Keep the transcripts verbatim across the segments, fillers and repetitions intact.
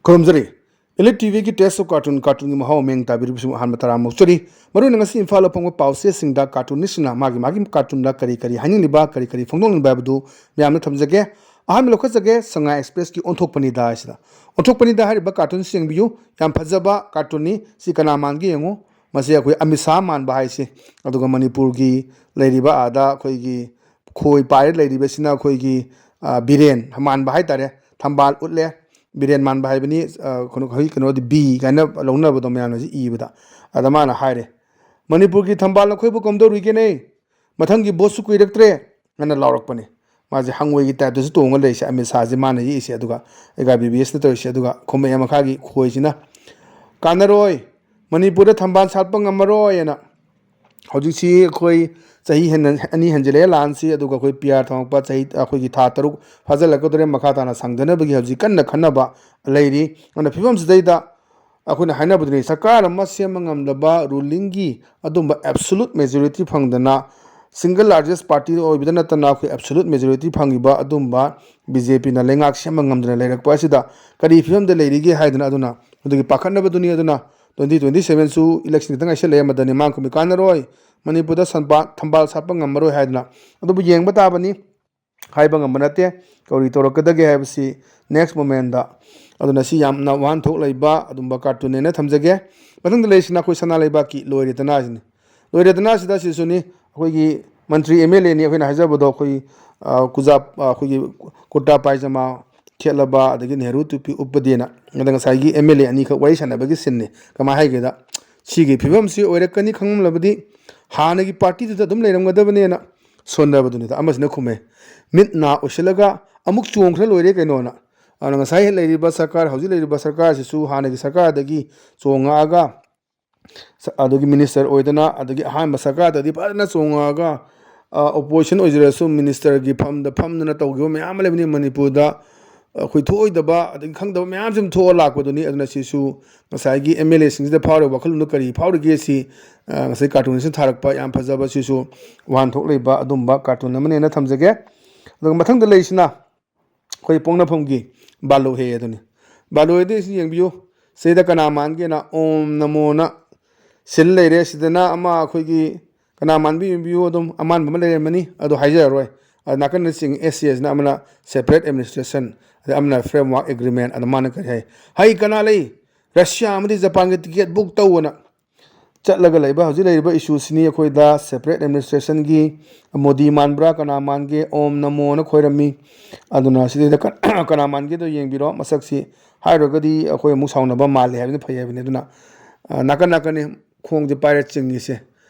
ꯈꯨꯔꯨꯝꯖꯔꯤ꯫ Elite T ꯚꯤꯒꯤ Taste of Cartoon, ꯀꯥꯔꯇꯨꯟꯒꯤ ꯃꯍꯥꯎ ꯃꯤꯡ ꯇꯥꯕꯤꯔꯤꯕꯁꯤꯕꯨ ꯑꯍꯥꯟꯕ ꯇꯔꯥꯝꯅ ꯑꯣꯛꯆꯔꯤ꯫ ꯃꯔꯨꯑꯣꯏꯅ ꯉꯁꯤ ꯏꯝꯐꯥꯜꯗ ꯐꯣꯡꯕ ꯄꯥꯎꯆꯦꯁꯤꯡꯗ ꯀꯥꯔꯇꯨꯅꯤꯁꯁꯤꯡꯅ ꯃꯥꯒꯤ ꯃꯥꯒꯤ ꯀꯥꯔꯇꯨꯟꯗ ꯀꯔꯤ ꯀꯔꯤ ꯍꯥꯏꯅꯤꯡꯂꯤꯕ, ꯀꯔꯤ ꯀꯔꯤ ꯐꯣꯡꯗꯣꯛꯅꯤꯡꯕ ꯍꯥꯏꯕꯗꯨ ꯃꯌꯥꯝꯅ ꯊꯝꯖꯒꯦ꯫ ꯑꯍꯥꯟꯕ ꯂꯧꯈꯠꯆꯒꯦ, ꯁꯉꯥꯏ ꯑꯦꯛꯁꯄ꯭ꯔꯦꯁꯀꯤ ꯑꯣꯟꯊꯣꯛꯄꯅꯤꯗ ꯍꯥꯏꯁꯤꯗ꯫ ꯑꯣꯟꯊꯣꯛꯄꯅꯤꯗ ꯍꯥꯏꯔꯤꯕ ꯀꯥꯔꯇꯨꯟꯁꯤ ꯌꯦꯡꯕꯤꯌꯨ, ꯌꯥꯝ ꯐꯖꯕ ꯀꯥꯔꯇꯨꯟꯅꯤ꯫ ꯁꯤ ꯀꯅꯥ ꯃꯥꯟꯒꯦ ꯌꯦꯡꯉꯨ꯫ ꯃꯁꯤ ꯑꯩꯈꯣꯏ ꯑꯃꯤꯠ ꯁꯥꯍ ꯃꯥꯟꯕ ꯍꯥꯏꯁꯤ꯫ ꯑꯗꯨꯒ ꯃꯅꯤꯄꯨꯔꯒꯤ ꯂꯩꯔꯤꯕ ꯑꯥꯗ ꯑꯩꯈꯣꯏꯒꯤ ꯈꯣꯏ ꯄꯥꯏꯔ ꯂꯩꯔꯤꯕꯁꯤꯅ ꯑꯩꯈꯣꯏꯒꯤ, ꯑ, ꯕꯤꯔꯦꯟ ꯃꯥꯟꯕ ꯍꯥꯏꯇꯥꯔꯦ꯫ ꯊꯝꯕꯥꯜ ꯎꯠꯂꯦ꯫ ꯕꯤꯔꯦꯟ ꯃꯥꯟꯕ ꯍꯥꯏꯕꯅꯤ, ꯑ, ꯀꯩꯅꯣ, ꯍꯧꯖꯤꯛ ꯀꯩꯅꯣꯗꯤ ꯕꯤ ꯀꯥꯏꯅ ꯂꯧꯅꯕꯗꯣ ꯃꯌꯥꯝꯅꯁꯨ ꯏꯕꯗ꯫ ꯑꯗ ꯃꯥꯅ ꯍꯥꯏꯔꯦ, "ꯃꯅꯤꯄꯨꯔꯒꯤ ꯊꯝꯕꯥꯜ ꯅꯈꯣꯏꯕꯨ ꯀꯝꯗꯧꯔꯤꯒꯦꯅꯦ? ꯃꯊꯪꯒꯤ ꯚꯣꯠꯁꯨ ꯀꯨꯏꯔꯛꯇ꯭ꯔꯦ" ꯍꯥꯏꯅ ꯂꯥꯎꯔꯛꯄꯅꯤ꯫ ꯃꯥꯁꯦ ꯍꯪꯉꯣꯏꯒꯤ ꯇꯥꯏꯞꯇꯁꯨ ꯇꯣꯡꯉ ꯂꯩꯔꯤꯁꯦ, ꯑꯃꯤꯠ ꯁꯥꯍꯁꯦ ꯃꯥꯅ ꯌꯦꯛꯏꯁꯦ꯫ ꯑꯗꯨꯒ ꯑꯦꯒꯥ ꯕꯤ ꯕꯤ ꯑꯦꯁꯅ ꯇꯧꯔꯤꯁꯦ꯫ ꯑꯗꯨꯒ ꯈꯨꯝꯃꯛꯑꯦ ꯃꯈꯥꯒꯤ ꯈꯣꯏꯁꯤꯅ, "ꯀꯥꯟꯅꯔꯣꯏ, ꯃꯅꯤꯄꯨꯔꯗ ꯊꯝꯕꯥꯜ ꯁꯥꯠꯄ ꯉꯝꯃꯔꯣꯏ" ꯍꯥꯏꯅ꯫ ꯍꯧꯖꯤꯛꯁꯤ ꯑꯩꯈꯣꯏ ꯆꯍꯤ ꯍꯦꯟꯅ ꯑꯅꯤ ꯍꯦꯟꯖꯤꯜꯂꯛꯑꯦ ꯂꯥꯟꯁꯤ, ꯑꯗꯨꯒ ꯑꯩꯈꯣꯏ ꯄꯤ ꯑꯥꯔ ꯊꯝꯃꯛꯄ ꯆꯍꯤ, ꯑꯩꯈꯣꯏꯒꯤ ꯊꯥ ꯇꯔꯨꯛ ꯐꯥꯖꯤꯜꯂꯛꯀꯗꯧꯔꯦ꯫ ꯃꯈꯥ ꯇꯥꯅ ꯁꯥꯡꯊꯅꯕꯒꯤ ꯍꯧꯖꯤꯛ ꯀꯟꯅ ꯈꯟꯅꯕ ꯂꯩꯔꯤ꯫ ꯑꯗꯨꯅ ꯐꯤꯕꯝꯁꯤꯗꯩꯗ ꯑꯩꯈꯣꯏꯅ ꯍꯥꯏꯅꯕꯗꯨꯅꯤ, ꯁꯔꯀꯥꯔ ꯑꯃ ꯁꯦꯝꯕ ꯉꯝꯗꯕ, ꯔꯨꯂꯤꯡꯒꯤ ꯑꯗꯨꯝꯕ absolute majority ꯐꯪꯗꯅ, single largest party ꯑꯣꯏꯕꯗ ꯅꯠꯇꯅ ꯑꯩꯈꯣꯏ absolute majority ꯐꯪꯉꯤꯕ ꯑꯗꯨꯝꯕ ꯕꯤ ꯖꯦ ꯄꯤꯅ ꯂꯩꯉꯥꯛ ꯁꯦꯝꯕ ꯉꯝꯗꯅ ꯂꯩꯔꯛꯄ ꯑꯁꯤꯗ ꯀꯔꯤ ꯐꯤꯕꯝꯗ ꯂꯩꯔꯤꯒꯦ ꯍꯥꯏꯗꯅ, ꯑꯗꯨꯅ ꯑꯗꯨꯒꯤ ꯄꯥꯈꯠꯅꯕꯗꯨꯅꯤ꯫ ꯑꯗꯨꯅ twenty twenty seven ꯁꯨ election ꯈꯤꯇꯪ ꯉꯥꯏꯁꯜꯂꯛꯑꯦ꯫ ꯃꯗꯅꯤ ꯃꯥꯡ ꯀꯨꯝꯃꯤ ꯀꯥꯟꯅꯔꯣꯏ, ꯃꯅꯤꯄꯨꯔꯗ ꯁꯟꯄꯥ-, ꯊꯝꯕꯥꯜ ꯁꯥꯠꯄ ꯉꯝꯃꯔꯣꯏ ꯍꯥꯏꯗꯅ꯫ ꯑꯗꯨꯕꯨ ꯌꯦꯡꯕ ꯇꯥꯕꯅꯤ, ꯍꯥꯏꯕ ꯉꯝꯕ ꯅꯠꯇꯦ ꯀꯔꯤ ꯇꯧꯔꯛꯀꯗꯒꯦ ꯍꯥꯏꯕꯁꯤ next moment ꯗ꯫ ꯑꯗꯨꯅ ꯁꯤ ꯌꯥꯝꯅ ꯋꯥꯍꯟꯊꯣꯛ ꯂꯩꯕ ꯑꯗꯨꯝꯕ ꯀꯥꯔꯇꯨꯟꯅꯦꯅ ꯊꯝꯖꯒꯦ꯫ ꯃꯊꯪꯗ ꯂꯩꯔꯤꯁꯤꯅ ꯑꯩꯈꯣꯏ ꯁꯅꯥ ꯂꯩꯕꯥꯛꯀꯤ ꯂꯣꯏꯔꯦꯗꯅ ꯁꯤꯅꯤ꯫ ꯂꯣꯏꯔꯦꯗꯅ ꯁꯤꯗ ꯁꯤꯁꯨꯅꯤ, ꯑꯩꯈꯣꯏꯒꯤ ꯃꯟꯇ꯭ꯔꯤ ꯑꯦꯝ ꯑꯦꯜ ꯑꯦꯅꯤ ꯑꯩꯈꯣꯏꯅ ꯍꯥꯏꯖꯕꯗꯣ, ꯑꯩꯈꯣꯏ, ꯑ, ꯀꯨꯖꯥ-, ꯑ, ꯑꯩꯈꯣꯏꯒꯤ ꯀꯨꯔꯇꯥ ꯄꯥꯏꯖꯃꯥ ꯈꯦꯠꯂꯕ, ꯑꯗꯒꯤ ꯅꯦꯍꯔꯨ ꯇꯨꯄꯤ ꯎꯞꯄꯗꯦꯅ꯫ ꯑꯗ ꯉꯁꯥꯏꯒꯤ ꯑꯦꯝ ꯑꯦꯜ ꯑꯦ ꯑꯅꯤꯈꯛ ꯋꯥꯔꯤ ꯁꯥꯟꯅꯕꯒꯤ ꯁꯤꯟꯅꯤ꯫ ꯀꯃꯥꯏꯅ ꯍꯥꯏꯒꯦꯗ, ꯁꯤꯒꯤ ꯐꯤꯕꯝꯁꯤ ꯑꯣꯏꯔꯛꯀꯅꯤ ꯈꯪꯂꯕꯗꯤ ꯍꯥꯟꯅꯒꯤ ꯄꯥꯔꯇꯤꯗꯨꯗ ꯑꯗꯨꯝ ꯂꯩꯔꯝꯒꯗꯕꯅꯦꯅ ꯁꯣꯟꯅꯕꯗꯨꯅꯤꯗ꯫ ꯑꯃꯁꯤꯅ ꯈꯨꯝꯃꯦ, "ꯃꯤꯠ ꯅꯥ ꯎꯏꯁꯤꯜꯂꯒ ꯑꯃꯨꯛ ꯆꯣꯡꯈ꯭ꯔ ꯂꯣꯏꯔꯦ ꯀꯩꯅꯣꯅ"꯫ ꯑꯗꯨꯅ ꯉꯁꯥꯏ ꯂꯩꯔꯤꯕ ꯁꯔꯀꯥꯔ, ꯍꯧꯖꯤꯛ ꯂꯩꯔꯤꯕ ꯁꯔꯀꯥꯔꯁꯤꯁꯨ ꯍꯥꯟꯅꯒꯤ ꯁꯔꯀꯥꯔꯗꯒꯤ ꯆꯣꯡꯉꯛꯑꯒ, ꯁ-, ꯑꯗꯨꯒꯤ ꯃꯤꯅꯤꯁꯇꯔ ꯑꯣꯏꯗꯅ, ꯑꯗꯒꯤ ꯑꯍꯥꯟꯕ ꯁꯔꯀꯥꯔꯗꯗꯤ ꯐꯖꯅ ꯆꯣꯡꯉꯛꯑꯒ, ꯑ, ꯑꯣꯄꯣꯖꯤꯁꯟ ꯑꯣꯏꯖꯔꯁꯨ ꯃꯤꯅꯤꯁꯇꯔꯒꯤ ꯐꯝꯗ ꯐꯝꯗꯅ ꯇꯧꯈꯤꯕ ꯃꯌꯥꯝ ꯑꯃ ꯂꯩꯕꯅꯤ ꯃꯅꯤꯄꯨꯔꯗ꯫ ꯑꯩꯈꯣꯏ ꯊꯣꯛꯑꯣꯏꯗꯕ ꯑꯗꯒꯤ ꯈꯪꯗꯕ ꯃꯌꯥꯝꯁꯨ ꯑꯗꯨꯝ ꯊꯣꯛꯑ ꯂꯥꯛꯄꯗꯨꯅꯤ꯫ ꯑꯗꯨꯅ ꯁꯤꯁꯨ ꯉꯁꯥꯏꯒꯤ ꯑꯦꯝ ꯑꯦꯜ ꯑꯦꯁꯤꯡꯁꯤꯗ ꯐꯥꯎꯔꯤꯕ ꯋꯥꯈꯜꯂꯣꯟꯗꯨ ꯀꯔꯤ ꯐꯥꯎꯔꯤꯒꯦ ꯁꯤ, ꯑ, ꯉꯁꯥꯏ ꯀꯥꯔꯇꯨꯟꯁꯤꯅ ꯊꯥꯔꯛꯄ ꯌꯥꯝ ꯐꯖꯕ, ꯁꯤꯁꯨ ꯋꯥꯍꯟꯊꯣꯛ ꯂꯩꯕ ꯑꯗꯨꯝꯕ ꯀꯥꯔꯇꯨꯟ ꯑꯃꯅꯦꯅ ꯊꯝꯖꯒꯦ꯫ ꯑꯗꯨꯒ ꯃꯊꯪꯗ ꯂꯩꯔꯤꯁꯤꯅ ꯑꯩꯈꯣꯏ ꯄꯣꯛꯅꯐꯝꯒꯤ ꯕꯥꯂꯨ ꯍꯦ ꯑꯗꯨꯅꯤ꯫ ꯕꯥꯂꯣꯏꯗꯤ ꯁꯤ ꯌꯦꯡꯕꯤꯌꯨ, ꯁꯤꯗ ꯀꯅꯥ ꯃꯥꯟꯒꯦꯅ ꯑꯣꯝ ꯅꯃꯣꯅ ꯁꯤꯜ ꯂꯩꯔꯦ꯫ ꯁꯤꯗꯅ ꯑꯃ ꯑꯩꯈꯣꯏꯒꯤ ꯀꯅꯥ ꯃꯥꯟꯕꯤ ꯌꯦꯡꯕꯤꯌꯨ, ꯑꯗꯨꯝ ꯑꯃꯥꯟꯕ ꯑꯃ ꯂꯩꯔꯝꯃꯅꯤ, ꯑꯗꯨ ꯍꯥꯏꯖꯔꯔꯣꯏ꯫ ꯑꯗ ꯅꯥꯀꯟꯗ ꯆꯤꯡ ꯑꯦꯁ ꯁꯤ ꯑꯦꯁꯅ ꯑꯃꯅ separate administration, ꯑꯗ ꯑꯃꯅ framework agreement, ꯑꯗ ꯃꯥꯅ ꯀꯔꯤ ꯍꯥꯏ? ꯍꯩ ꯀꯅꯥ ꯂꯩ? ꯔꯁꯤꯌꯥ ꯑꯃꯗꯤ ꯖꯄꯥꯟꯒꯤ ticket book ꯇꯧꯑꯣꯅ ꯆꯠꯂꯒ ꯂꯩꯕ ꯍꯧꯖꯤꯛ ꯂꯩꯔꯤꯕ ꯏꯁꯨꯁꯤꯅꯤ꯫ ꯑꯩꯈꯣꯏꯗ separate administrationꯒꯤ ꯃꯣꯗꯤ ꯃꯥꯟꯕ꯭ꯔꯥ, ꯀꯅꯥ ꯃꯥꯟꯒꯦ, ꯑꯣꯝ ꯅꯃꯣꯅ ꯈꯣꯏꯔꯝꯃꯤ꯫ ꯑꯗꯨꯅ ꯁꯤꯗꯩꯗ ꯀ-, ꯀꯅꯥ ꯃꯥꯟꯒꯦꯗꯣ ꯌꯦꯡꯕꯤꯔꯣ꯫ ꯃꯁꯛꯁꯤ ꯍꯥꯏꯔꯨꯔꯒꯗꯤ ꯑꯩꯈꯣꯏ ꯑꯃꯨꯛ ꯁꯥꯎꯅꯕ ꯃꯥꯜꯂꯦ ꯍꯥꯏꯕꯅ ꯐꯩ ꯍꯥꯏꯕꯅꯤ꯫ ꯑꯗꯨꯅ, ꯑ, ꯅꯥꯀꯟ ꯅꯥꯀꯟꯅꯤ ꯈꯣꯡꯁꯦ ꯄꯥꯏꯔ ꯆꯤꯡꯉꯤꯁꯦ꯫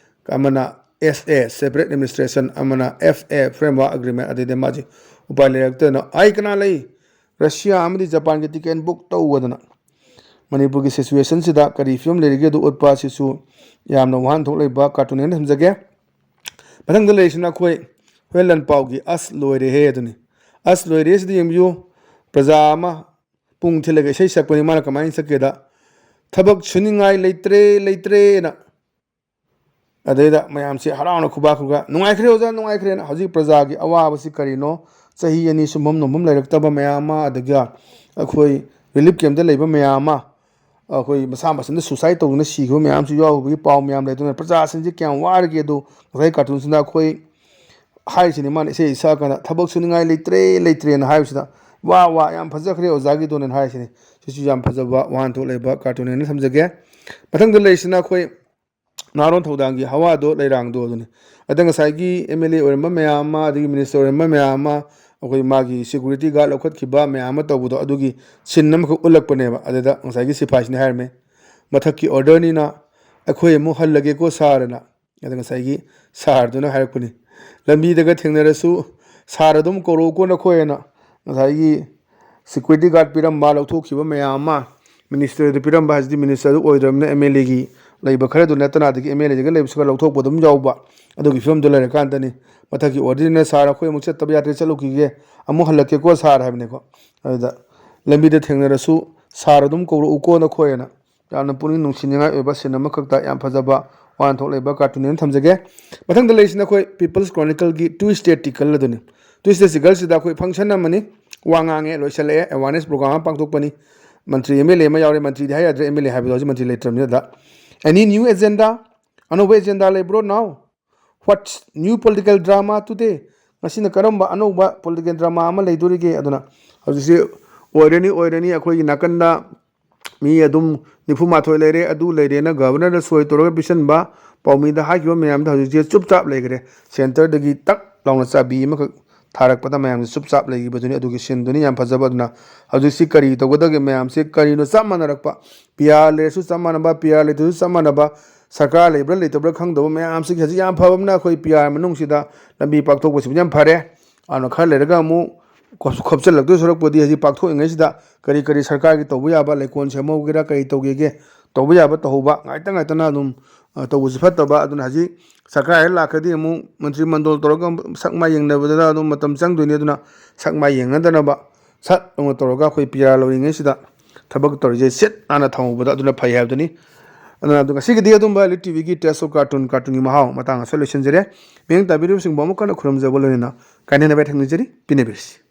ꯑꯃꯅ S A, separate administration, ꯑꯃꯅ F A, framework agreement, ꯑꯗꯩꯗꯤ ꯃꯥꯁꯦ ꯎꯄꯥꯏ ꯂꯩꯔꯛꯇꯗꯅ, "ꯑꯩ ꯀꯅꯥ ꯂꯩ? ꯔꯁꯤꯌꯥ ꯑꯃꯗꯤ ꯖꯄꯥꯟꯒꯤ ticket book ꯇꯧꯑꯣꯗꯅ ꯃꯅꯤꯄꯨꯔꯒꯤ situationꯁꯤꯗ ꯀꯔꯤ ꯐꯤꯕꯝ ꯂꯩꯔꯤꯒꯦ ꯑꯗꯨ ꯎꯠꯄ ꯑꯁꯤꯁꯨ ꯌꯥꯝꯅ ꯋꯥꯍꯟꯊꯣꯛ ꯂꯩꯕ cartoon ꯍꯥꯏꯅ ꯊꯝꯖꯒꯦ꯫ ꯃꯊꯪꯗ ꯂꯩꯔꯤꯁꯤꯅ ꯑꯩꯈꯣꯏ ꯍꯨꯔꯦꯟ ꯂꯥꯟꯄꯥꯎꯒꯤ "ꯑꯁ ꯂꯣꯏꯔꯦꯍꯦ" ꯑꯗꯨꯅꯤ꯫ "ꯑꯁ ꯂꯣꯏꯔꯦ" ꯁꯤꯗ ꯌꯦꯡꯕꯤꯌꯨ꯫ ꯄ꯭ꯔꯖꯥ ꯑꯃ ꯄꯨꯡ ꯊꯤꯜꯂꯒ ꯏꯁꯩ ꯁꯛꯄꯅꯤ꯫ ꯃꯥꯅ ꯀꯃꯥꯏꯅ ꯁꯛꯀꯦꯗ, "ꯊꯕꯛ ꯁꯨꯅꯤꯡꯉꯥꯏ ꯂꯩꯇ꯭ꯔꯦ, ꯂꯩꯇ꯭ꯔꯦꯅ"꯫ ꯑꯗꯩꯗ ꯃꯌꯥꯝꯁꯦ ꯍꯔꯥꯎꯅ ꯈꯨꯕꯥꯛ ꯈꯨꯕꯥꯛ, "ꯅꯨꯡꯉꯥꯏꯈ꯭ꯔꯦ ꯑꯣꯖꯥ, ꯅꯨꯡꯉꯥꯏꯈ꯭ꯔꯦꯅ"꯫ ꯍꯧꯖꯤꯛ ꯄ꯭ꯔꯖꯥꯒꯤ ꯑꯋꯥꯕꯁꯤ ꯀꯔꯤꯅꯣ? ꯆꯍꯤ ꯑꯅꯤ ꯁꯨꯝꯐꯝ ꯅꯣꯝꯐꯝ ꯂꯩꯔꯛꯇꯕ ꯃꯌꯥꯝ ꯑꯃ, ꯑꯗꯒꯤ ꯑꯩꯈꯣꯏ relief campꯇ ꯂꯩꯕ ꯃꯌꯥꯝ ꯑꯃ, ꯑꯩꯈꯣꯏ ꯃꯁꯥ ꯃꯊꯟꯇ suicide ꯇꯧꯗꯨꯅ ꯁꯤꯈꯤꯕ ꯃꯌꯥꯝꯁꯨ ꯌꯥꯎꯕꯒꯤ ꯄꯥꯎ ꯃꯌꯥꯝ ꯂꯩ꯫ ꯑꯗꯨꯅ ꯄ꯭ꯔꯖꯥꯁꯤꯡꯁꯦ ꯀꯌꯥꯝ ꯋꯥꯔꯒꯦ ꯑꯗꯨ ꯉꯁꯥꯏ cartoonꯁꯤꯅ ꯑꯩꯈꯣꯏ ꯍꯥꯏꯔꯤꯁꯤꯅꯤ꯫ ꯃꯥꯅ ꯏꯁꯩ ꯁꯛꯑꯀꯥꯟꯗ "ꯊꯕꯛ ꯁꯨꯅꯤꯡꯉꯥꯏ ꯂꯩꯇ꯭ꯔꯦ, ꯂꯩꯇ꯭ꯔꯦꯅ" ꯍꯥꯏꯕꯁꯤꯗ, "ꯋꯥ, ꯋꯥ, ꯌꯥꯝ ꯐꯖꯈ꯭ꯔꯦ ꯑꯣꯖꯥꯒꯤꯗꯨꯅꯦꯅ" ꯍꯥꯏꯔꯤꯁꯤꯅꯤ꯫ ꯁꯤꯁꯨ ꯌꯥꯝ ꯐꯖꯕ ꯋꯥꯍꯟꯊꯣꯛ ꯂꯩꯕ cartoon ꯍꯥꯏꯅ ꯊꯝꯖꯒꯦ꯫ ꯃꯊꯪꯗ ꯂꯩꯔꯤꯁꯤꯅ ꯑꯩꯈꯣꯏ ꯅꯍꯥꯔꯣꯟ ꯊꯧꯗꯥꯡꯒꯤ ꯍꯋꯥꯗꯣ ꯂꯩꯔꯥꯡꯗꯣ ꯑꯗꯨꯅꯤ꯫ ꯑꯗ ꯉꯁꯥꯏꯒꯤ M L A ꯑꯣꯏꯔꯝꯕ ꯃꯌꯥꯝ ꯑꯃ, ꯑꯗꯒꯤ minister ꯑꯣꯏꯔꯝꯕ ꯃꯌꯥꯝ ꯑꯃ, ꯑꯩꯈꯣꯏ ꯃꯥꯒꯤ security guard ꯂꯧꯈꯠꯈꯤꯕ ꯃꯌꯥꯝ ꯑꯃ ꯇꯧꯕꯗꯣ, ꯑꯗꯨꯒꯤ scene ꯑꯃꯈꯛ ꯎꯠꯂꯛꯄꯅꯦꯕ꯫ ꯑꯗꯨꯗ ꯉꯁꯥꯏꯒꯤ ꯁꯤꯐꯥꯏꯁꯤꯅ ꯍꯥꯏꯔꯝꯃꯦ, "ꯃꯊꯛꯀꯤ orderꯅꯤꯅ ꯑꯩꯈꯣꯏ ꯑꯃꯨꯛ ꯍꯜꯂꯒꯦꯀꯣ sirꯑꯅ"꯫ ꯑꯗ ꯉꯁꯥꯏꯒꯤ sirꯗꯨꯅ ꯍꯥꯏꯔꯛꯄꯅꯤ, "ꯂꯝꯕꯤꯗꯒ ꯊꯦꯡꯅꯔꯁꯨ sir ꯑꯗꯨꯝ ꯀꯧꯔꯛꯎꯀꯣ ꯅꯈꯣꯏ" ꯍꯥꯏꯅ꯫ ꯉꯁꯥꯏꯒꯤ security guard ꯄꯤꯔꯝꯕ, ꯂꯧꯊꯣꯛꯈꯤꯕ ꯃꯌꯥꯝ ꯑꯃ ministerꯗ ꯄꯤꯔꯝꯕ ꯍꯥꯏꯁꯤꯗꯤ ministerꯗꯨ ꯑꯣꯏꯗ꯭ꯔꯕꯅꯤꯅ M L Aꯒꯤ ꯂꯩꯕ ꯈꯔꯗꯨ ꯅꯠꯇꯅ, ꯑꯗꯒꯤ M L Aꯗꯒꯤ ꯂꯩꯕꯁꯨ ꯈꯔ ꯂꯧꯊꯣꯛꯄ ꯑꯗꯨꯝ ꯌꯥꯎꯕ꯫ ꯑꯗꯨꯒꯤ ꯐꯤꯕꯝꯗꯨ ꯂꯩꯔꯀꯥꯟꯗꯅꯤ ꯃꯊꯛꯀꯤ orderꯅ, "Sir, ꯑꯩꯈꯣꯏ ꯑꯃꯨꯛ ꯆꯠꯇꯕ ꯌꯥꯗ꯭ꯔꯦ, ꯆꯠꯂꯨꯈꯤꯒꯦ, ꯑꯃꯨꯛ ꯍꯜꯂꯛꯀꯦꯀꯣ sir" ꯍꯥꯏꯕꯅꯤꯀꯣ꯫ ꯑꯗꯨꯗ ꯂꯝꯕꯤꯗ ꯊꯦꯡꯅꯔꯁꯨ "Sir ꯑꯗꯨꯝ ꯀꯧꯔꯛꯎꯀꯣ ꯅꯈꯣꯏ" ꯍꯥꯏꯅ꯫ ꯌꯥꯝꯅ ꯄꯨꯛꯅꯤꯡ ꯅꯨꯡꯁꯤꯅꯤꯡꯉꯥꯏ ꯑꯣꯏꯕ scene ꯑꯃꯈꯛꯇ ꯌꯥꯝ ꯐꯖꯕ ꯋꯥꯍꯟꯊꯣꯛ ꯂꯩꯕ cartoon ꯑꯃ ꯊꯝꯖꯒꯦ꯫ ꯃꯊꯪꯗ ꯂꯩꯔꯤꯁꯤꯅ ꯑꯩꯈꯣꯏ People's Chronicleꯒꯤ Tuesday Tickle ꯑꯗꯨꯅꯤ꯫ Tuesday Tickleꯁꯤꯗ ꯑꯩꯈꯣꯏ function ꯑꯃꯅꯤ, ꯋꯥ ꯉꯥꯡꯉꯦ, ꯂꯣꯏꯁꯤꯜꯂꯛꯑꯦ, awareness program ꯑꯃ ꯄꯥꯡꯊꯣꯛꯄꯅꯤ꯫ ꯃꯟꯇ꯭ꯔꯤ ꯑꯦꯝ ꯑꯦꯜ ꯑꯦ ꯑꯃ ꯌꯥꯎꯔꯦ, ꯃꯟꯇ꯭ꯔꯤꯗꯤ ꯍꯥꯏ ꯌꯥꯗ꯭ꯔꯦ, ꯑꯦꯝ ꯑꯦꯜ ꯑꯦ ꯍꯥꯏꯕꯗꯣ ꯍꯧꯖꯤꯛ ꯃꯟꯇ꯭ꯔꯤ ꯂꯩꯇ꯭ꯔꯕꯅꯤꯅ꯫ Any new agenda? ꯑꯅꯧꯕ agenda ꯂꯩꯕ꯭ꯔꯣ now? What new political drama today? ꯉꯁꯤꯅ ꯀꯔꯝꯕ ꯑꯅꯧꯕ political drama ꯑꯃ ꯂꯩꯗꯣꯔꯤꯒꯦ? ꯑꯗꯨꯅ ꯍꯧꯖꯤꯛꯁꯤ ꯑꯣꯏꯔꯅꯤ, ꯑꯣꯏꯔꯅꯤ, ꯑꯩꯈꯣꯏꯒꯤ ꯅꯥꯀꯟꯗ ꯃꯤ ꯑꯗꯨꯝ ꯅꯤꯐꯨ ꯃꯥꯊꯣꯏ ꯂꯩꯔꯦ, ꯑꯗꯨ ꯂꯩꯔꯦꯅ ꯒꯚꯔꯅꯔꯗ ꯁꯣꯏ ꯇꯧꯔꯒ ꯄꯤꯁꯟꯕ, ꯄꯥꯎꯃꯤꯗ ꯍꯥꯏꯈꯤꯕ ꯃꯌꯥꯝꯗꯣ ꯍꯧꯖꯤꯛꯁꯦ ꯆꯨꯞ ꯆꯥꯞ ꯂꯩꯈ꯭ꯔꯦ꯫ ꯁꯦꯟꯇꯔꯗꯒꯤ ꯇꯛ ꯂꯥꯎꯅ ꯆꯥꯕꯤ ꯑꯃꯈꯛ ꯊꯥꯔꯛꯄꯗ ꯃꯌꯥꯝꯁꯦ ꯆꯨꯞ ꯆꯥꯞ ꯂꯩꯈꯤꯕꯗꯨꯅꯤ꯫ ꯑꯗꯨꯒꯤ ꯁꯤꯟꯗꯨꯅꯤ ꯌꯥꯝ ꯐꯖꯕ꯫ ꯑꯗꯨꯅ ꯍꯧꯖꯤꯛꯁꯤ ꯀꯔꯤ ꯇꯧꯒꯗꯒꯦ? ꯃꯌꯥꯝꯁꯦ ꯀꯔꯤꯅꯣ? ꯆꯞ ꯃꯥꯟꯅꯔꯛꯄ, ꯄꯤ ꯑꯥꯔ ꯂꯩꯔꯁꯨ ꯆꯞ ꯃꯥꯟꯅꯕ, ꯄꯤ ꯑꯥꯔ ꯂꯩꯇ꯭ꯔꯁꯨ ꯆꯞ ꯃꯥꯟꯅꯕ, ꯁꯔꯀꯥꯔ ꯂꯩꯕ꯭ꯔꯥ ꯂꯩꯇꯕ꯭ꯔꯥ ꯈꯪꯗꯕ ꯃꯌꯥꯝꯁꯤꯒꯤ ꯍꯧꯖꯤꯛ ꯌꯥꯝ ꯐꯕ ꯑꯃꯅ ꯑꯩꯈꯣꯏ ꯄꯤ ꯑꯥꯔ ꯃꯅꯨꯡꯁꯤꯗ ꯂꯝꯕꯤ ꯄꯥꯛꯊꯣꯛꯄꯁꯤꯕꯨ ꯌꯥꯝ ꯐꯔꯦ꯫ ꯑꯗꯨꯅ ꯈꯔ ꯂꯩꯔꯒ ꯑꯃꯨꯛ ꯈꯣꯞ-, ꯈꯣꯞꯆꯜꯂꯛꯇꯣꯏ ꯁꯔꯨꯛꯄꯨꯗꯤ ꯍꯧꯖꯤꯛ ꯄꯥꯛꯊꯣꯛꯏꯉꯩꯁꯤꯗ ꯀꯔꯤ ꯀꯔꯤ ꯁꯔꯀꯥꯔꯒꯤ ꯇꯧꯕ ꯌꯥꯕ, ꯂꯩꯀꯣꯜ ꯁꯦꯝꯍꯧꯒꯦꯔꯥ ꯀꯔꯤ ꯇꯧꯒꯦꯒꯦ, ꯇꯧꯕ ꯌꯥꯕ ꯇꯧꯍꯧꯕ, ꯉꯥꯏꯇ ꯉꯥꯏꯇꯅ ꯑꯗꯨꯝ, ꯑ, ꯇꯧꯕꯁꯤ ꯐꯠꯇꯕ꯫ ꯑꯗꯨꯅ ꯍꯧꯖꯤꯛ ꯁꯔꯀꯥꯔ ꯍꯦꯛ ꯂꯥꯛꯈ꯭ꯔꯗꯤ ꯑꯃꯨꯛ ꯃꯟꯇ꯭ꯔꯤ ꯃꯟꯗꯣꯜ ꯇꯧꯔꯒ ꯁꯛ ꯃꯥꯏ ꯌꯦꯡꯅꯕꯗ ꯑꯗꯨꯝ ꯃꯇꯝ ꯆꯪꯗꯣꯏꯅꯤ꯫ ꯑꯗꯨꯅ ꯁꯛ ꯃꯥꯏ ꯌꯦꯡꯅꯗꯅꯕ ꯁꯠ ꯑꯃ ꯇꯧꯔꯒ ꯑꯩꯈꯣꯏ ꯄꯤ ꯑꯥꯔ ꯂꯧꯔꯤꯉꯩꯁꯤꯗ ꯊꯕꯛ ꯇꯧꯔꯤꯁꯦ ꯁꯤꯠ ꯅꯥꯟꯅ ꯊꯝꯍꯧꯕꯗ ꯑꯗꯨꯅ ꯐꯩ ꯍꯥꯏꯕꯗꯨꯅꯤ꯫ ꯑꯗꯨꯅ ꯑꯗꯨ ꯉꯁꯤꯒꯤꯗꯤ ꯑꯗꯨꯝꯕ ꯂꯤꯠ ꯇꯤ ꯚꯤꯒꯤ Taste of Cartoon, ꯀꯥꯔꯇꯨꯟꯒꯤ ꯃꯍꯥꯎ ꯃꯇꯥꯡ ꯑꯁꯤꯗ ꯂꯣꯏꯁꯤꯟꯖꯔꯦ꯫ ꯃꯤꯠꯌꯦꯡ ꯇꯥꯕꯤꯔꯤꯕꯁꯤꯡꯕꯨ ꯑꯃꯨꯛ ꯍꯟꯅ ꯈꯨꯔꯨꯝꯖꯕ ꯂꯣꯏꯅꯅ ꯀꯥꯏꯅꯅꯕ ꯊꯦꯡꯅꯖꯔꯤ꯫ ꯄꯤꯅꯕꯤꯔꯁꯤ꯫